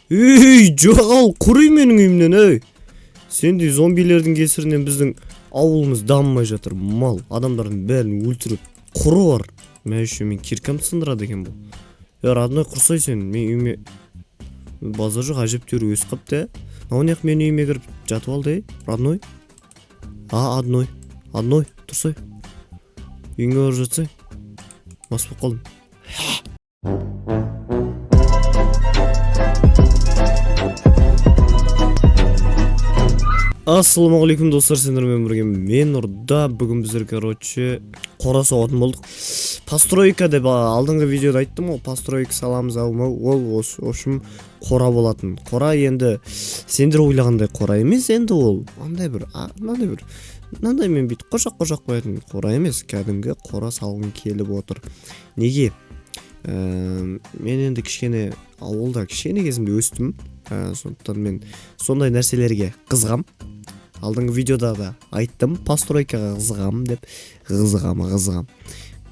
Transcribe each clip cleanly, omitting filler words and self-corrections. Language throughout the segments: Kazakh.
Ей, жоғал, құри менің үйімнен, ей. Сендей зомбилердің кесірінен біздің ауылымыз дамымай жатыр, мал. Адамдардың бәрін өлтіріп, құры бар. Мә, еще мен киркамды сындырады екен бұл. Е, родной, құрсай сен, мен үйіме базар жоқ, әжептәуір өсіп қапты, ә. Мынау неғып менің үйіме кіріп жатып алды, ей, родной? А, одной, одной, тұрсай. Үйіңе барып жатсай. Мас болып қалдым. Ассалаумағалейкум, достар, сендермен бірге мен Нұрда. Бүгін біздер, короче, қора соғатын болдық. Постройка деп алдыңғы видеода айттым ғой, постройка саламыз ау мынау, ол осы, в общем, қора болатын. Қора енді сендер ойлағандай қора емес енді ол. Андай бір, мынандай бір, мынандай мен бүйтіп қошақ қошақ қоятын қора емес, кәдімгі қора салғым келіп отыр. Неге? Мен енді кішкене ауылда кішкене кезімде өстім. Сондықтан мен сондай нәрселерге қызығам. Алдыңғы видеода да айттым, постройкаға қызығам деп, қызығам, қызығам,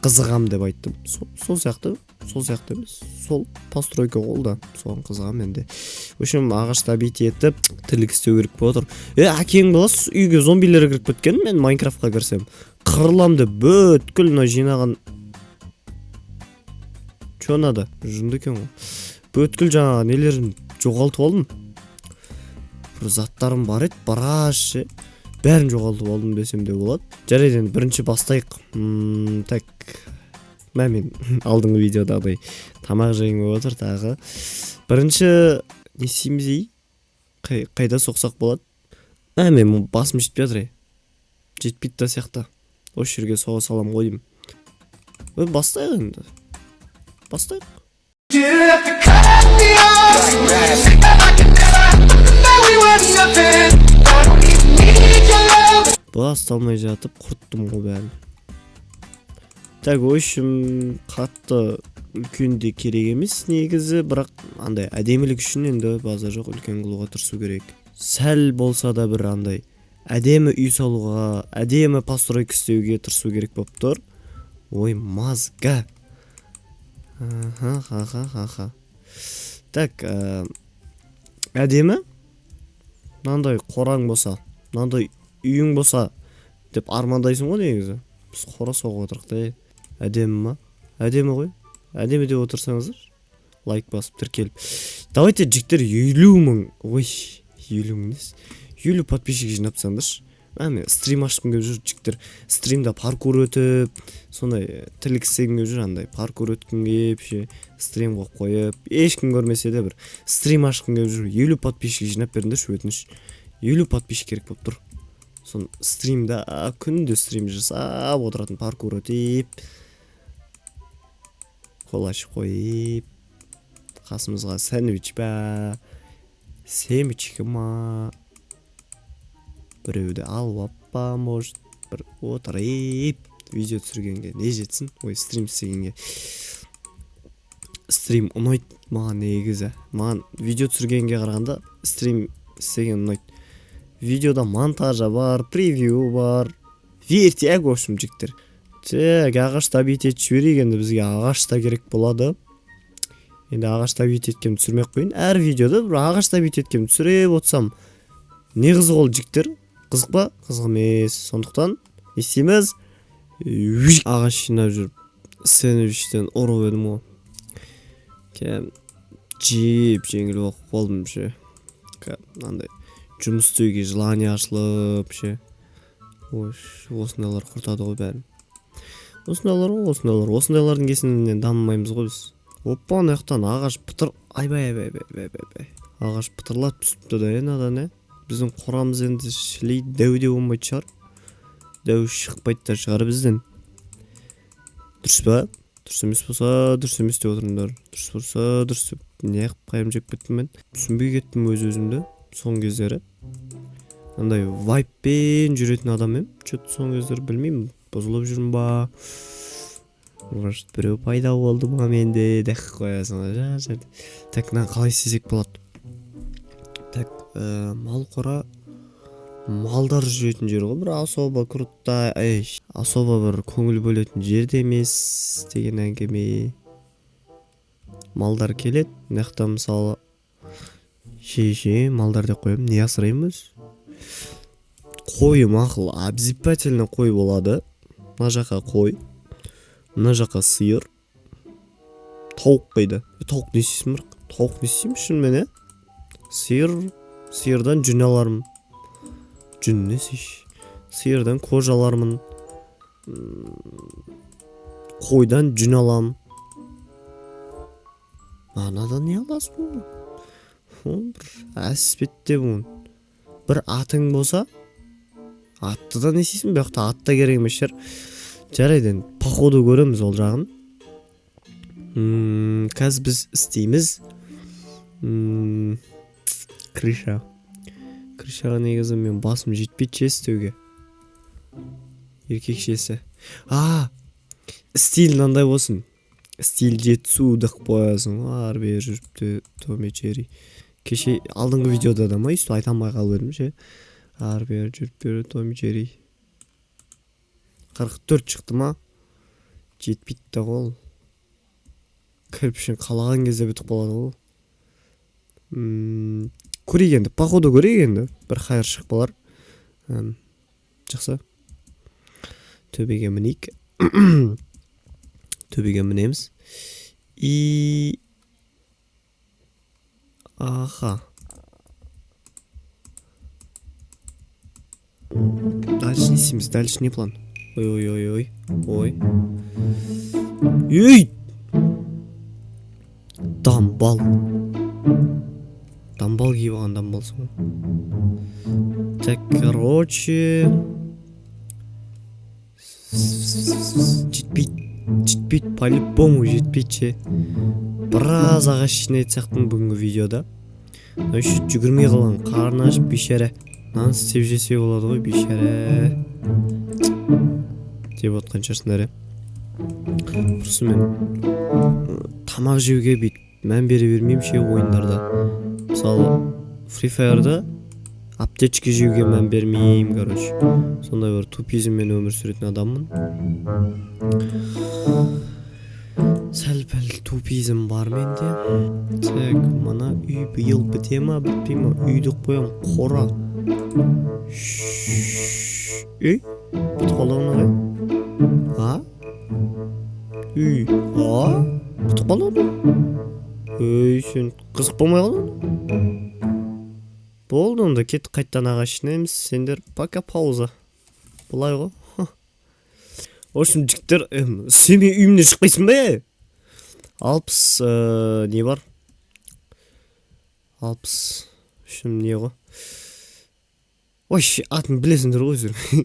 қызығам деп айттым. Сол сияқты, сол сияқты емес, сол постройка ол да, соған қызығам енді. В общем, ағаш добить етіп, тірлік істеу керек болып отыр. Е, әкең баласы, үйге зомбилер кіріп кеткен, мен Майнкрафтқа кірсем, қырылам деп бүткіл мына жинаған. Чё надо? Жынды екен ғой. Бүткіл жаңағы нелерін жоғалтып алдым. Бір заттарым бар еді, біраз ше. Бәрін жоғалтып алдым десем де болады. Жарайды, енді бірінші бастайық. Так. Мә, мен алдыңғы видеодағыдай тамақ жегім келіп отыр тағы. Бірінші не істейміз, ей? Қайда соқсақ болады? Мә, мен басым жетпей жатыр, ей. Жетпейді да сияқты. Осы жерге соға саламын ғой деймін. Ой, бастайық енді. Бастайық. Didn't have to cut me off. Like I never thought we were nothing. I don't even need your love. Басталмай жатып құрттым ғой бәрін. Так, в общем, қатты үлкен де керек емес негізі, бірақ андай әдемілік үшін енді базар жоқ, үлкен қылуға тырысу керек. Сәл болса да бір андай әдемі үй салуға, әдемі постройка істеуге тырысу керек болып тұр. Ой, мазга. Аха, ха, ха, ха. Так, әдемі мынандай қораң болса, мынандай үйің болса деп армандайсың ғой негізі. Біз қора соғып отырық та, е. Әдемі ма? Әдемі ғой. Әдемі деп отырсаңыздар, лайк басып тіркеліп. Давайте, жігіттер, 50 000, ой, 50 000 емес, 50 подписчик жинап тастаңдаршы. Мә, мен стрим ашқым келіп жүр, жігіттер. Стримда паркур өтіп, сондай тірлік істегім келіп жүр, андай паркур өткім келіп ше, стрим қойып қойып, ешкім көрмесе де бір стрим ашқым келіп жүр. 50 подписчик жинап беріңдерші, өтініш. 50 подписчик керек болып тұр. Сон стримда күнде стрим жасап отыратын, паркур өтіп, қол ашып қойып, қасымызға сэндвич па, семечка ма, біреуді алып алып па, может, бір отырып видео түсіргенге не жетсін, ой, стрим істегенге. Стрим ұнайды маған негізі. Маған видео түсіргенге қарағанда стрим істеген ұнайды. Видеода монтажа бар, превью бар, вертяк, в общем, жігіттер. Так, ағаш добить етіп жіберейік енді, бізге ағаш та керек болады. Енді ағаш добить еткенімді түсірмей ақ қояйын. Әр видеода бір ағаш добить еткенімді түсіріп отырсам, не қызық ол, жігіттер? Қызық па? Қызық емес. Сондықтан не істейміз? Ағаш жинап жүріп сэндвичтен ұрып едім ғой. Кәдімгі жеп жеңіл болып қалдым ше. Мынандай жұмыс істеуге желание ашылып ше. Ой, осындайлар құртады ғой бәрін. Осындайлар ғой, осындайлар. Осындайлардың кесірінен дамымаймыз ғой біз. Опа, ана жақтан ағаш пытыр, айбай, айбай, айбай, айбай, айбай. Ағаш пытырлап түсіпті да, анадан, е. Біздің қорамыз енді шілей дәу де болмайтын шығар. Дәу шықпайды да шығар бізден. Дұрыс па? Дұрыс емес болса, дұрыс емес деп отырыңдар. Дұрыс болса, дұрыс деп. Неғып қайым жеп кеттім мен? Түсінбей кеттім өз өзімді соңғы кездері. Андай вайбпен жүретін адам едім. Че-то соңғы кездері білмеймін, бұзылып жүрмін ба? Может, біреу пайда болды ма менде деп қоясың ғой. Так, мынаны қалай істесек болады? Так, мал қора, малдар жүретін жер ғой, бір особо круто, ей, особо бір көңіл бөлетін жер де емес деген әңгіме. Малдар келеді мына жақта, мысалы. Ше, малдар деп қоямын. Не асыраймыз? Қой мақұл, обязательно қой болады. Мына жаққа қой. Мына жаққа сиыр. Тауық қайда? Тауық не істейсің бірақ? Тауық не істеймін шынымен, ә? Сиыр, сиырдан жүн алармын. Жүн не істейші? Сиырдан кожа алармын. Қойдан жүн алам. Анадан не аласың? Ол бір әспетте бұн. Бір атың болса, атты да не істейсің? Бұл жақта ат та керек емес шығар. Жарайды енді, по ходу көреміз ол жағын. Қазір біз істейміз. Крыша. Крышаға негізі мен басым жетпейді ше істеуге. Еркекшесі. А, стиль мынандай болсын. Стиль жетісу деп қоясың. Ары бері жүріп те Том и Джерри. Кеше алдыңғы видеода да ма өйстіп айта алмай қалып едім ше. Ары бері жүріп бері Том и Джерри. 44 шықты ма? Жетпейді да ғой ол. Кірпішін қалаған кезде бітіп қалады ғой. Көрейік енді, походу көрейік енді. Бір хайыр шығып қалар. Жақсы. Төбеге мінейік. Төбеге мінеміз. И аха. Дальше не істейміз? Дальше не план? Ой, ой, ой, ой. Ой. Ей! Дамбал. Дамбал киіп алған дамбалсың ғой. Так, короче. Жетпейді. Жетпейді, по-любому жетпейді ше. Біраз ағаш жинайтын сияқтымын бүгінгі видеода. Мынау еще жүгірмей қалған, қарны ашып бейшара. Нан істеп жесе болады ғой бейшара. Деп отқан шығарсыңдар, ә? Просто мен тамақ жеуге бүйтіп мән бере бермеймін ше ойындарда. Мысалы, Free Fire'да аптечка жеуге мән бермеймін, короче. Сондай бір тупизммен өмір сүретін адаммын. Сәл-пәл тупизм бар менде. Так, мына үй биыл біте ма, бітпей ма? Үйді қоям, қора. Үй? Бітіп қалды ғой мына үй. А? Үй. А? Бітіп қалды ғой. Ей, сен қызық болмай қалды ғой. Болды онда, кеттік қайтадан ағаш жинаймыз. Сендер пока пауза. Былай ғой. В общем, жігіттер, сен менің үйімнен шықпайсың ба? 60, не бар? 60, в общем, не ғой? Ой, атын білесіңдер ғой өздерің.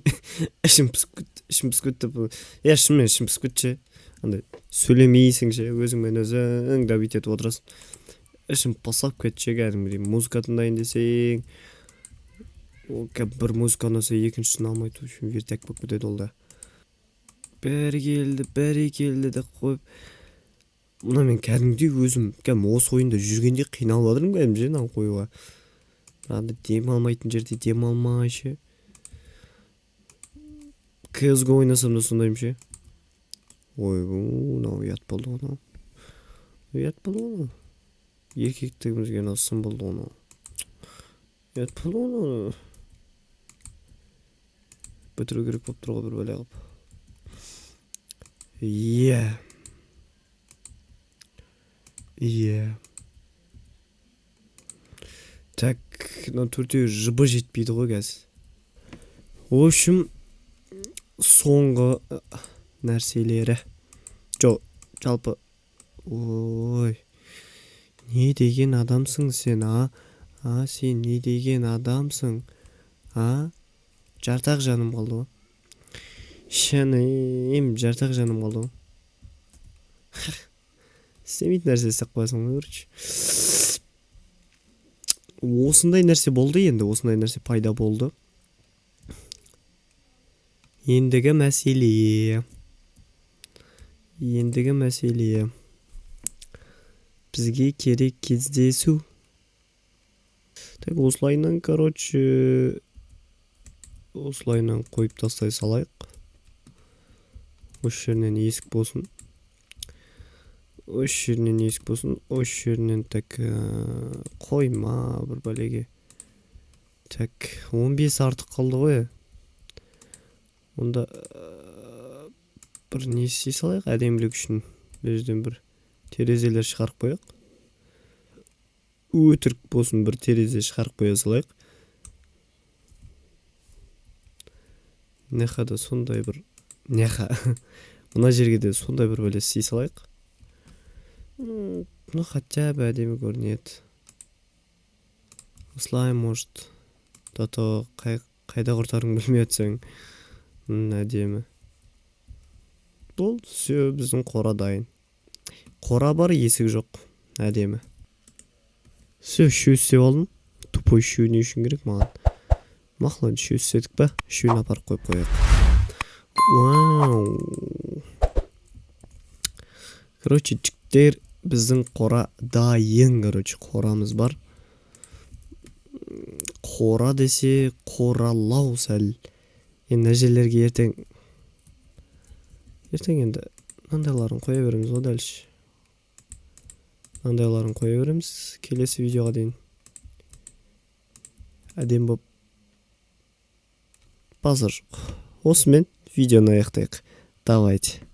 Ішім пісіп кетті, ішім пісіп кетті деп. Иә, шынымен ішім пісіп кетті ше. Андай сөйлемейсің ше, өзіңмен өзің давить етіп отырасың. Ішім пысып кетті ше, кәдімгідей. Музыка тыңдайын десең, ол бір музыка ұнаса екіншісін алмайды, в общем, вертяк болып кетеді ол да. Бәрі келді, бәрі келді деп қойып. Мына мен кәдімгідей өзім, кәдімгі осы ойында жүргенде қиналып жатырмын кәдімгі ше, мынаны қоюға. Анда дем алмайтын жерде дем алмай ше. CSGO ойнасам да сондаймын ше. Ой, мынау ұят болды ғой мынау. Ұят болды ғой мынау. Еркектігімізге мынау сын болды ғой мынау. Ұят болды ғой мынау. Бітіру керек болып тұр ғой бір бәле қылып. Иә. Иә. Так, мынау төртеуі жыбы жетпейді ғой қазір. В общем, соңғы нәрселері. Жоқ, жалпы. Ой. Не деген адамсың сен, а? А, сен не деген адамсың? А? Жартақ жаным қалды ғой. Шыным, жартақ жаным қалды ғой. Істемейтін нәрсе істеп қоясың ғой, короче. Осындай нәрсе болды енді, осындай нәрсе пайда болды. Ендігі мәселе. Ендігі мәселе. Бізге керек кездесу. Так, осылайынан, короче, осылайынан қойып тастай салайық. Осы жерінен есік болсын. Осы жерінен есік болсын, осы жерінен, так, қойма бір бәлеге. Так, 15 артық қалды ғой. Онда бір не істей салайық әдемілік үшін. Мына жерден бір терезелер шығарып қояйық. Өтірік болсын, бір терезе шығарып қоя салайық. Мына да сондай бір, мына мына жерге де сондай бір бәле істей салайық. Ну, хотя бы әдемі көрінеді. Осылай, может, до қайда құртарыңды білмей жатсаң, әдемі. Болды, все, біздің қора дайын. Қора бар, есік жоқ. Әдемі. Все, үшеу істеп алдым. Тупой үшеу не үшін керек маған? Мақұл, енді үшеу істедік па? Үшеуін апарып қойып қояйық. Вау. Короче, жігіттер, біздің қора дайын, короче, қорамыз бар. Қора десе, қоралау сәл. Енді мына жерлерге ертең енді мынандайларын қоя береміз ғой дальше. Мынандайларын қоя береміз келесі видеоға дейін. Әдемі болып, базар жоқ. Осымен видеоны аяқтайық. Давайте.